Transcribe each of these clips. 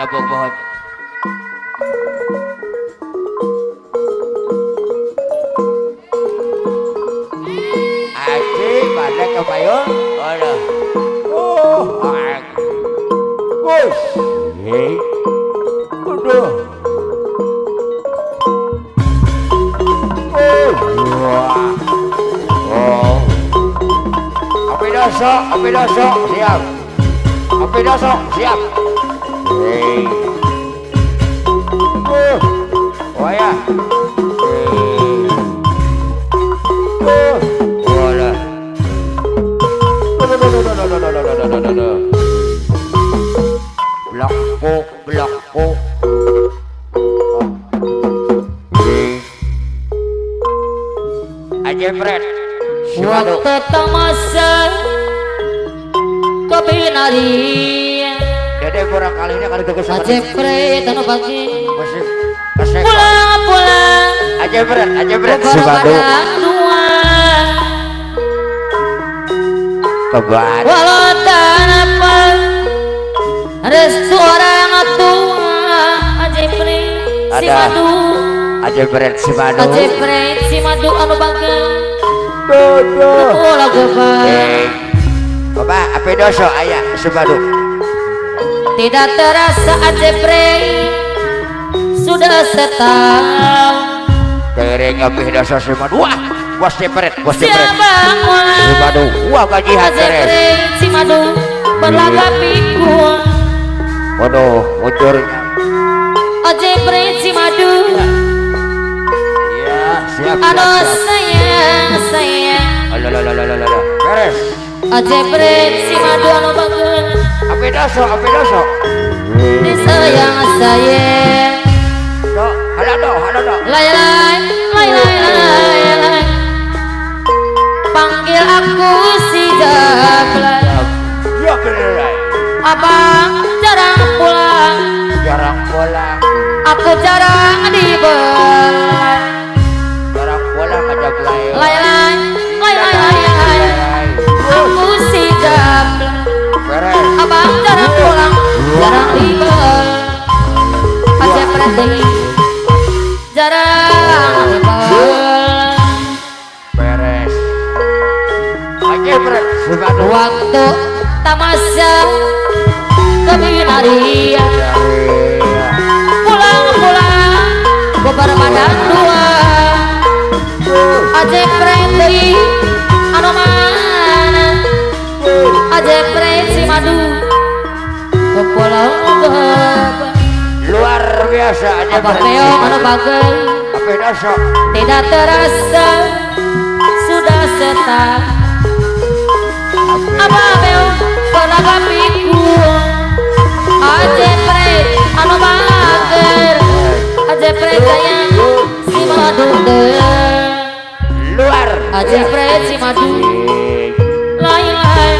Gabung pohon. Aji pada kepayung. Aduh. Oh, Gus. Hei. Aduh. Oh. Oh. Api doso, siap. Api doso, siap. Hei. Oh ya. Blok blok. Aja Fred. Waktu tamasya kebinarian. Dede kurang kali ini kali tegas. Aja Fred anu pagi. Pulang pulang. Aja Fred, aja Fred. Kebar. Walau tanpa restu orang tua. Aja Fred si madu. Aja Fred si madu. Aja Fred si madu anu bagus. Bapak, apa dosa ayah sebadu? Tidak terasa aja Fred sudah setahun. Kering apa dosa sebadu? Wah, bos Fred, bos Fred. Sebadu, wah gajian beres. Si madu berlagak pikul. Waduh, mujurnya. Aja Fred si madu. Iya, siap. Aduh sayang sayang. Alah, beres. Aja Fred si madu anu bagus. Api doso, api doso. Disayang sayang. Do, halo do, halo do. Lay lay, lay lay lay lay. Panggil aku si Jablay. Jablay. Abang jarang pulang. Jarang pulang. Aku jarang dibelai. Jarang pulang aja Jablay. Lay lay, lay lay lay lay. Aku si Jablay. Abang jarang pulang, jarang dibelai. Aja Fred jarang dibelai. Beres. Aja Fred. Waktu tamasya kebinarian. Pulang-pulang berbadan dua. Aja Fred anu mana? Aja Fred si madu ke pulau. Luar biasa aja Abah Meong anu bagel. Tidak terasa sudah setahun. Abah Meong berlagak pikul. Aja Fred anu bager. Aja Fred sayang si madu deh. Luar. Aja Fred si madu. Lain lain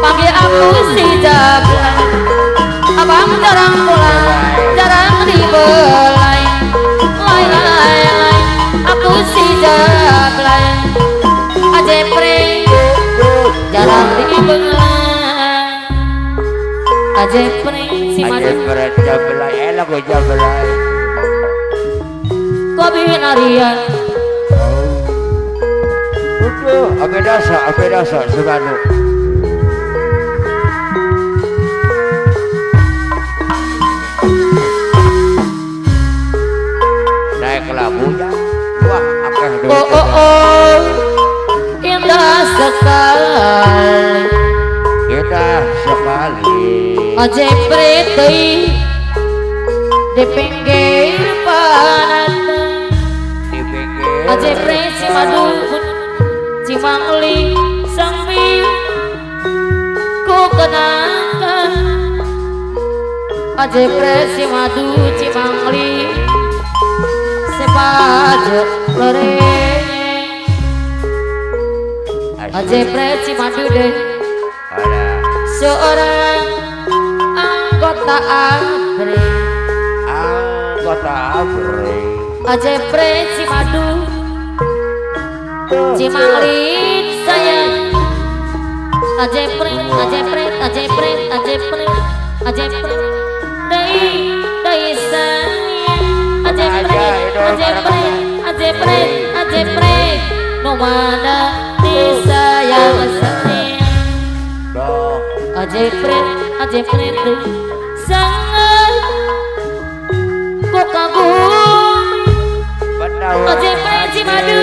panggil aku si Jablay. Abang jarang pulang, jarang dibelai. Lain lain lain aku si Jablay. Aja Fred jarang dibelai. Aja Fred si madu. Aja Fred Jablay, enak gue Jablay. Kebinarian. Api dosa, sebanu. Naik lagunya, wah akeh duit. Oh oh oh, indah sekali. Indah sekali. Aja Fred di pinggir pantai. Di pinggir. Aja Fred si madu. Cimangli sambil ku kenangkan. Aja Fred si madu cimangli sepajok loreng. Aja Fred si madu deh seorang anggota ABRI. Anggota ABRI. Aja Fred si madu Cimanglit sayang. Aja Fred, aja Fred, aja Fred, aja Fred, aja Fred. deui deui sayang aja pret aja pret aja pret aja pret nu mana disayang sayang aja pret sangat ku kagum aja pret si madu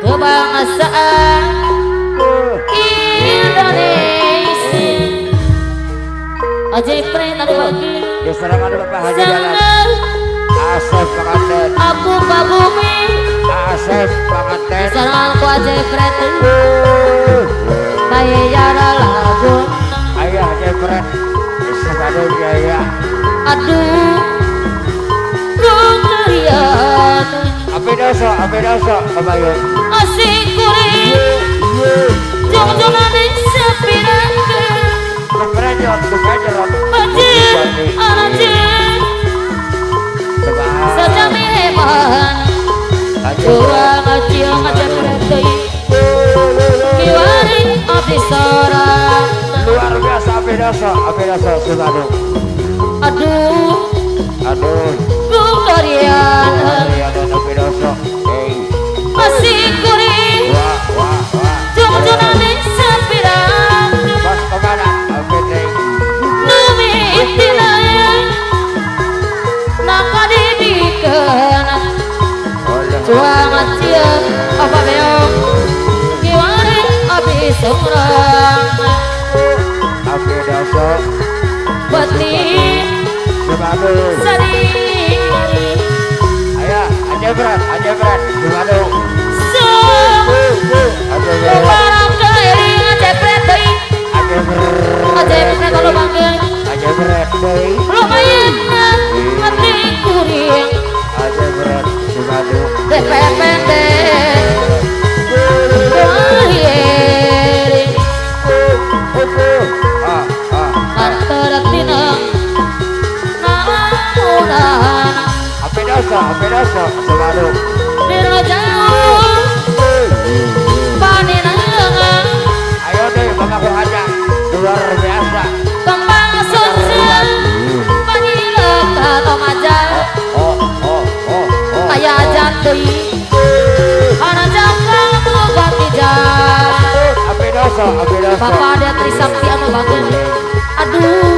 kebangsaan Indonesia aja pret anu bagi sangat Asep panganten aku kagumi Asep panganten sarangan ku aja pret bayar lagu ayah aja pret Sebadu jaya aduh kukerian api dosa kebayun asik kuring jong-jongan sepirangke keprejot bajir anajir sajami heman buang acil ngajak pret kiwari abdi sorang luar biasa api dosa Sebadu aduh aduh kukerian api dosa masih kuring jong-jongan sepirang bos kemana api numi itinaya nakadidikan cuang acil apa beong kiwari abdi sorang api dosa beti Sebadu sering ayah aja berat Sebadu barang keiring aja pret deui aja aja pret anu bangga aja berat deui lumayan hati kuring aja berat Sebadu DPPD api dosa Sebadu dirajau paninangan ayo deh bapak aja luar biasa kembang suci panilek atau maja kaya aja deui ana jangkang bukan api dosa bapak ada Trisakti anu bagus aduh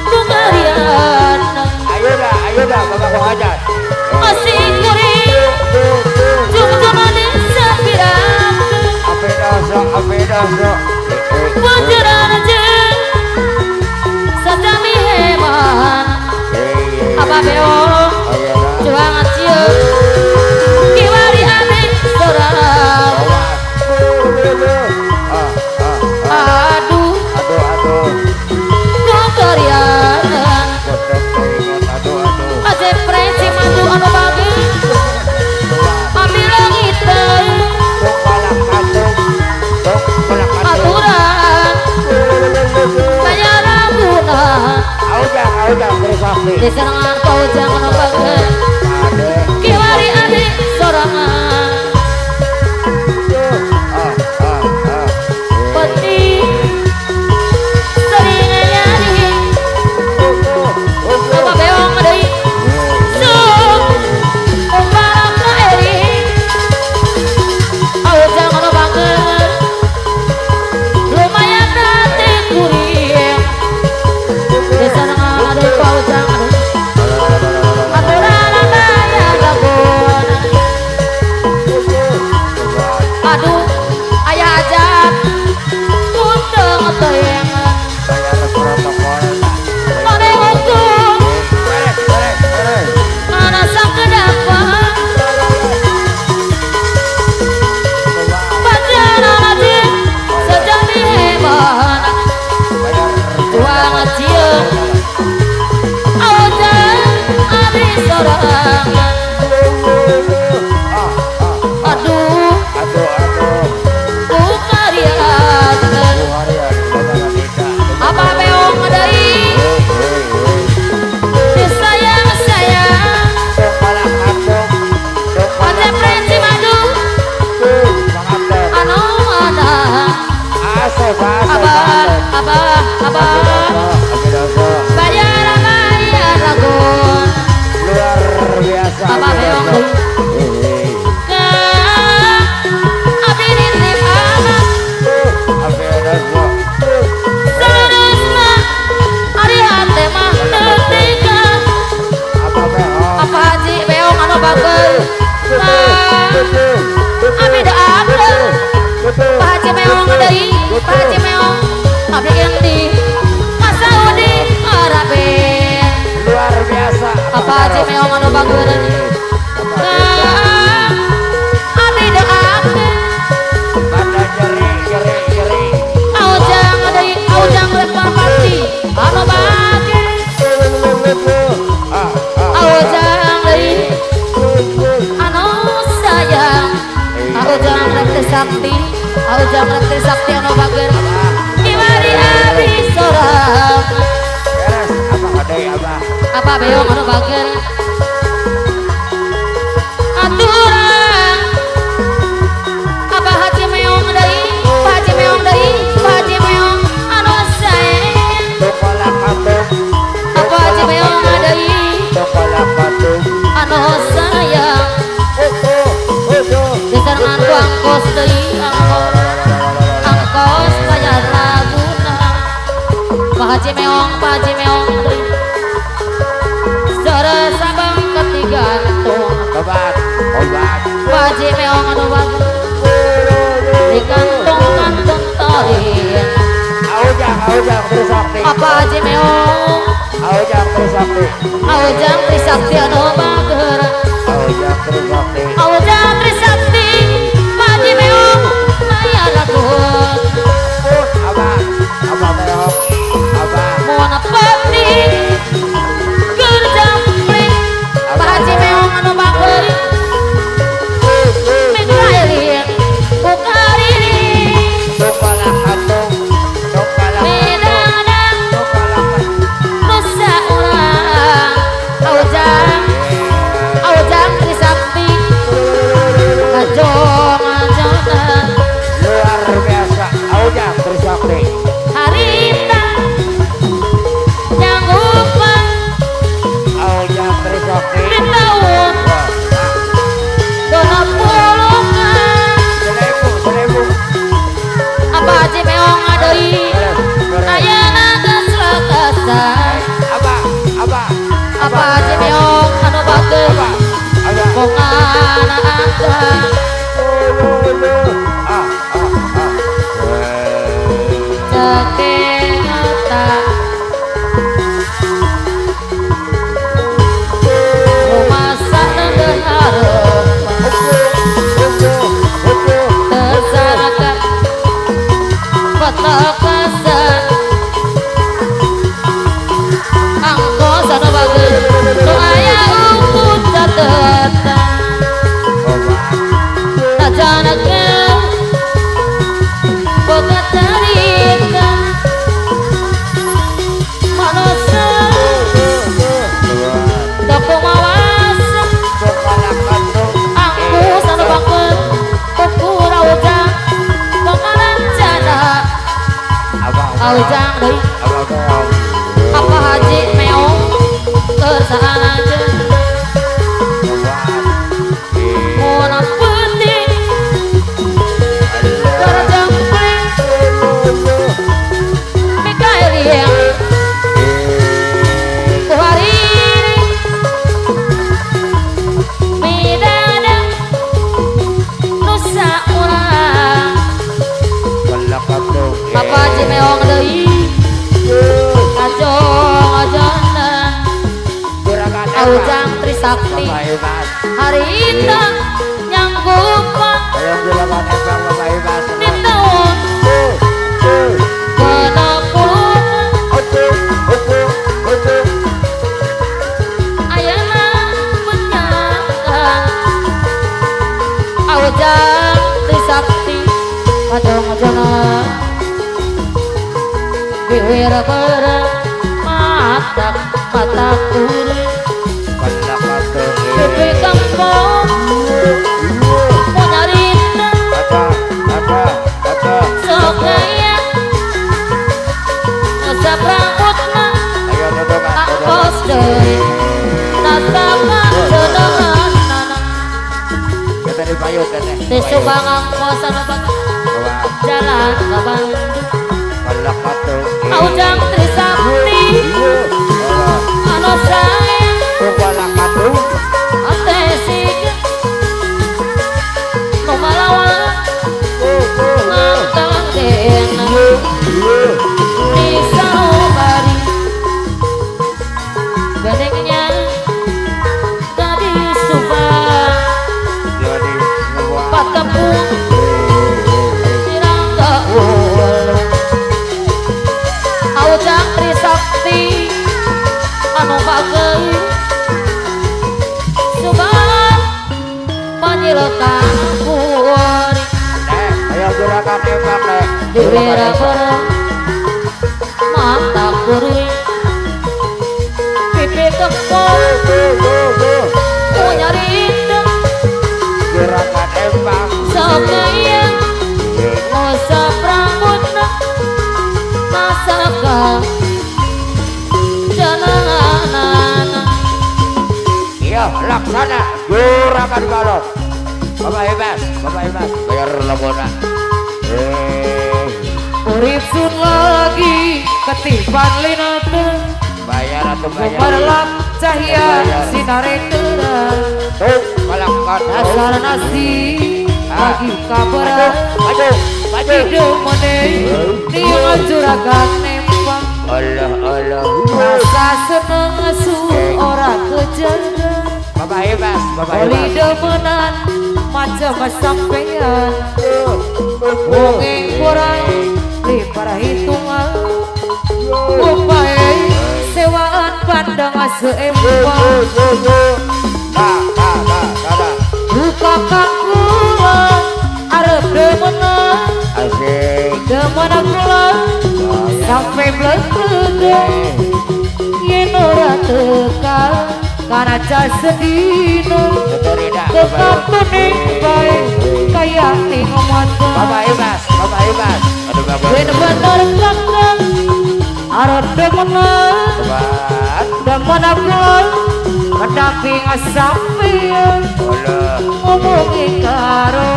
kukarian ayo dah bapak hajat masih kuring jung-jungan sepirang api dosa wajaran jeung sajami heman apa beong cuang acieun kiwari abdi sorang aduh kukarian aja presi madu anu bagi ambil langit aturan bayar laguna diserangan kau jangan bagi kiwari abdi sorangan peti sering nyari apa beong deui suk umbarang ka eri aujang anu banget lumayan hati kuring diserangan deui paujang aturan bayar laguna aduh ayah ajak kundang teuing bayar protokol ore hukum mana sakedapa pacaran aja sejami hebat tuang acieun awajan abdi sorangan aduh kukarian apa beong deui disayang sayang aja presi madu anu mana Asep abah abah abah bayar bayar Abdi di Masaudi Arabia. Luar biasa. Apa aja meong anu bageureuh. Abdi doakeun. Bada jeri jeri jeri. Aujang deui aujang rek marpati anu bager. Aujang deui anu sayang. Aujang rek Trisakti, aujang rek Trisakti anu bager. Kiwari abdi sorang. Beres apa deui abah? Apa beong anu bager. Aturan apa haji meong deui, Pak Haji meong deui, Pak Haji meong anu sae. Tokolak katung. Apa haji meong deui Tokolak katung. anu sayang. Disarengan ku angkos deui angkos bayar laguna. Pak Haji meong, Pak Haji meong deui. Sore sabang ketigantung. Obat, obat. Pak Haji meong anu bager. Di kantong-kantong torin. Aujang, aujang Trisakti. Apa Haji meong? Aujang Trisakti. Aujang Trisakti anu bager. Aujang Trisakti. Aujang Trisakti, Pak Haji meong bayar lagun. Abah, abah meong, abah. Moana pati keur jampring. Pak Haji meong anu bager. Mikaelin ku kariri. Tokolak katung. Tokolak katung. Medadang Tokolak katung. nusa urang. Aujang, aujang Trisakti. Kajong ajonan. Luar biasa, Aujang Trisakti. Harita nyanggupan Aujang Trisakti. di tahun dona puluhan. Seribu, seribu. Apa Haji meong deui Beres, beres. ayana geus lakasan. Abah, abah. Apa Haji meong anu bager Abah, abah. bongana angkang. Ah, ah, ah. Cekengeta rumasa neundeun hareupan tersangka petakasan angkos anu bager nu aya umput catetan tajanakeun boga carita manusia teu mawasa angkus anu bager ukur aujang boga rencana aujang deui apa Haji meong keur saanjeun mono peuting keur jempling Mikaelien ku hariri midadang nusa urang. Apa Haji meong deui kajong ajona aujang Trisakti harita nyanggupan di tahun 60 ayana menyangka aujang Trisakti kajong ajona bibir berang mata mata kuring pipi kembang mau nyarita sok gaya ngusap rambutna angkos deui nasaba jodohanana di Subang angkos anu jalan ka Bandung Aujang Trisakti anu sayang ate siga nu malawan ngantang dena. hati anu bagei sugan panyilekan kuari ayo gerakan tembak nek dibera-bera mata kuring pipi kepol punya rindu gerakan tembak sakaya ngosap rambutna masaka jalanana. Iya laksana gerakan balon Bapak Ibas, Bapak Ibas bayar lebona. Urip sun lagi ketiban linate bayar atau bayar gumerlap cahya sinare terang tuh kalangkan dasar nasi lagi kabaran aduh aduh hidup mene niang juragan nempang Allah Allah rasa seneng sun ora kejaga Bapak Ibas, Bapak Ibas oli demenan macam sampean wonge kurang di perhitungan upae sewaan pandang seempang buka kula arep demenan asik demenan kula sampai blek-blek yen ora teka karena sedino tetap kuning bae kaya ning mata Bapak Ibas, Bapak Ibas aduh Bapak bener-bener kakang arep demenan demenan kula mendamping sampeyan ngomongi karo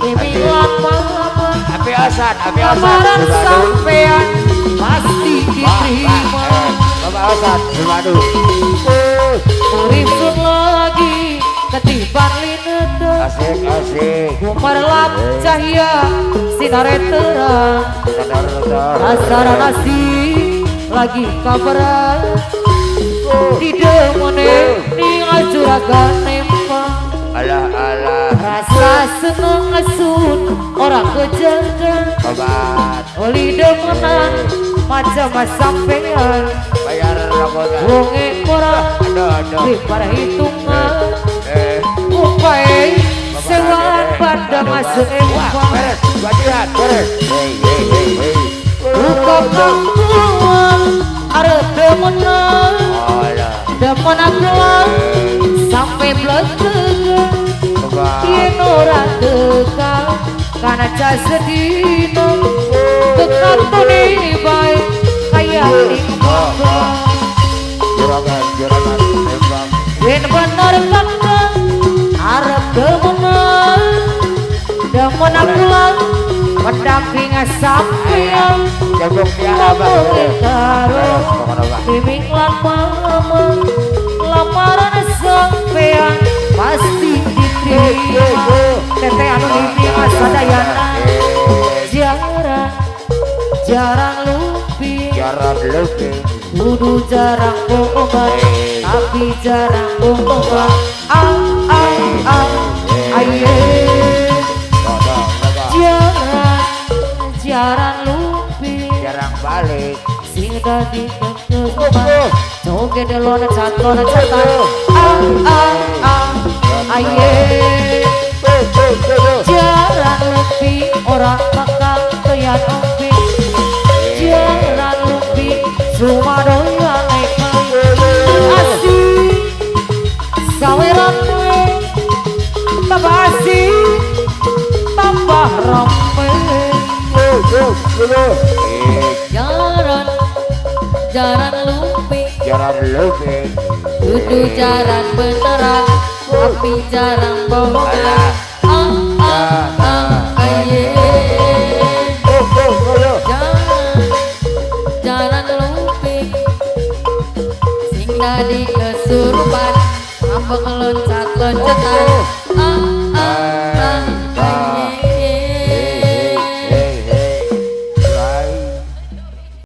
iming lan mama api osan api osan lamaran sampeyan pasti diterima Bapak osan waduh urip sun lagi ketiban linete asik asik gumerlap cahya sinare terang dasar nasi lagi kabaran di demene ningal juragan nempang alah alah rasa seneng asun ora kejaga obat oli demenan macam sampean bayar lebona wonge ora aduh di perhitungan upae sewaan pandang seempang beres gajian beres hey hey hey hey buka kangkuan arep demenan demenan kula sampai blek-blek yen ora teka kana sedino kekatone bae kaya ning mata juragan juragan tembak yen bener kakang arep demenan demenan kula mendamping sampeyan jagong tiara ngomongi karo miming lan mama lamaran sampeyan pasti diterima tete anu miming sadayana jarang jarang lupi jarang lupi kudu jarang bohongan tapi jarang bohongan ah ah ah aye jarang jarang lupi jarang balik sing dadi kekepan joget delon caton catan ah ah ah aye jarang lupi ora bakal toyan ombe jarang lupi sumadoyan asik saweran tambah asik tambah rampe jaran jaran lupi jaran lupi kudu jaran beneran tapi jarang bohongan ah ah ah aye jaran jaran lupi sing dadi kesurupan ngambek loncat loncatan.